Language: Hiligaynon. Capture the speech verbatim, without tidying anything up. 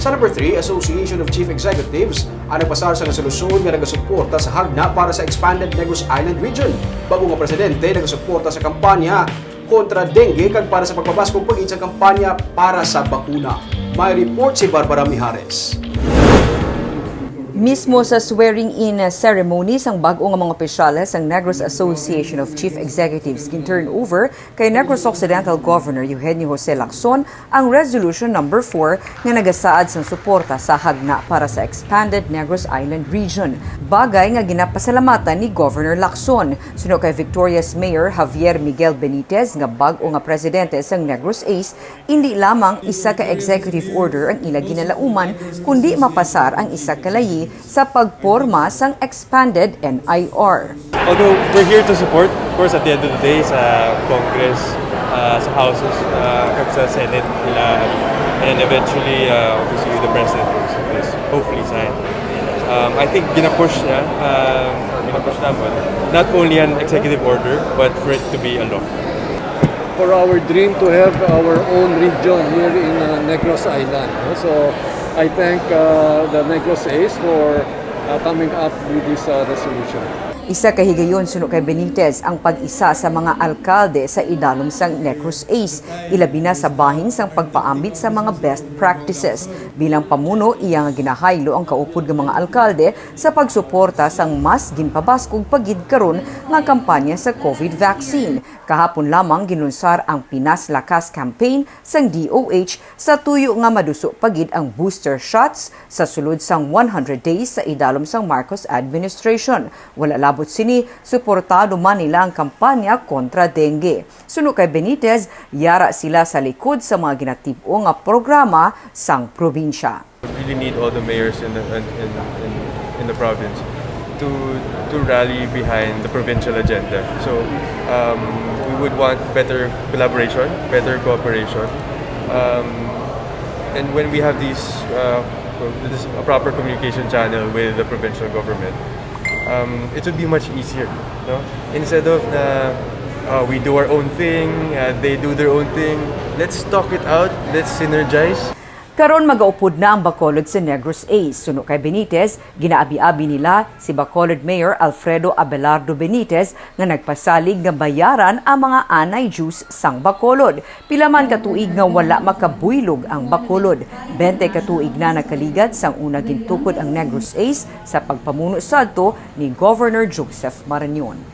Sa number three, Association of Chief Executives ang nagpasar sa resolusyon nga nagasuporta sa hagna para sa expanded Negros Island region. Bag-o nga presidente nagasuporta sa kampanya kontra dengue kag para sa pagpabaskog pagid sa kampanya para sa bakuna. May report si Barbara Mijares. Mismo sa swearing-in ceremony sang bag-o nga mga opisyales sang Negros Association of Chief Executives, gin-turn over kay Negros Occidental Governor Eugenio Jose Lacson ang Resolution Number four nga nagasaad sang suporta sa hagna para sa expanded Negros Island region, bagay nga ginapasalamatan ni Governor Lacson. Suno kay Victoria's Mayor Javier Miguel Benitez nga bag-o nga presidente sang Negros Ace, indi lamang isa ka executive order ang ila ginalauman, kundi mapasar ang isa ka layi sa pagporma sang expanded N I R. Although we're here to support, of course, at the end of the day, sa Congress, uh, sa Houses, uh, kag sa Senate, nila, and then eventually, uh, obviously, the President will, will hopefully sign. Um, I think ginapush niya, um, ginapush naman, not only an executive order, but for it to be a law. For our dream to have our own region here in uh, Negros Island. No? So I thank uh, the Negros Ace for uh, coming up with this uh, resolution. Isa ka higayon suno kay Benitez ang pag-isa sa mga alkalde sa idalom sang Negros Ace, ilabi na sa bahin sang pagpaambit sa mga best practices. Bilang pamuno, iya nga ginahaylo ang kaupod nga mga alkalde sa pagsuporta sang mas ginpabaskog pa gid karon nga kampanya sa COVID vaccine. Kahapon lamang ginunsar ang Pinas Lakas campaign sang D O H sa tuyo nga maduso pa gid ang booster shots sa sulod sang one hundred days sa idalom sang Marcos administration. Wala labot sini, suportado man nila ang kampanya kontra dengue. Suno kay Benitez, yara sila sa likod sa mga ginatib-o nga programa sang probinsya. We really need all the mayors in the in, in, in, in the province to to rally behind the provincial agenda. So um, we would want better collaboration, better cooperation, um, and when we have these uh, this a proper communication channel with the provincial government, um, it would be much easier. No? Instead of na uh, we do our own thing, uh, they do their own thing. Let's talk it out. Let's synergize. Karon magaupod na ang Bacolod sa Negros Ace. Suno kay Benitez, ginaabi-abi nila si Bacolod Mayor Alfredo Abelardo Benitez nga nagpasalig nga bayaran ang mga anay dues sang Bacolod. Pila man ka tuig nga wala makabuylog ang Bacolod. Bente ka tuig na nakaligat sang una gintukod ang Negros Ace sa pagpamuno sadto ni Governor Joseph Marañon.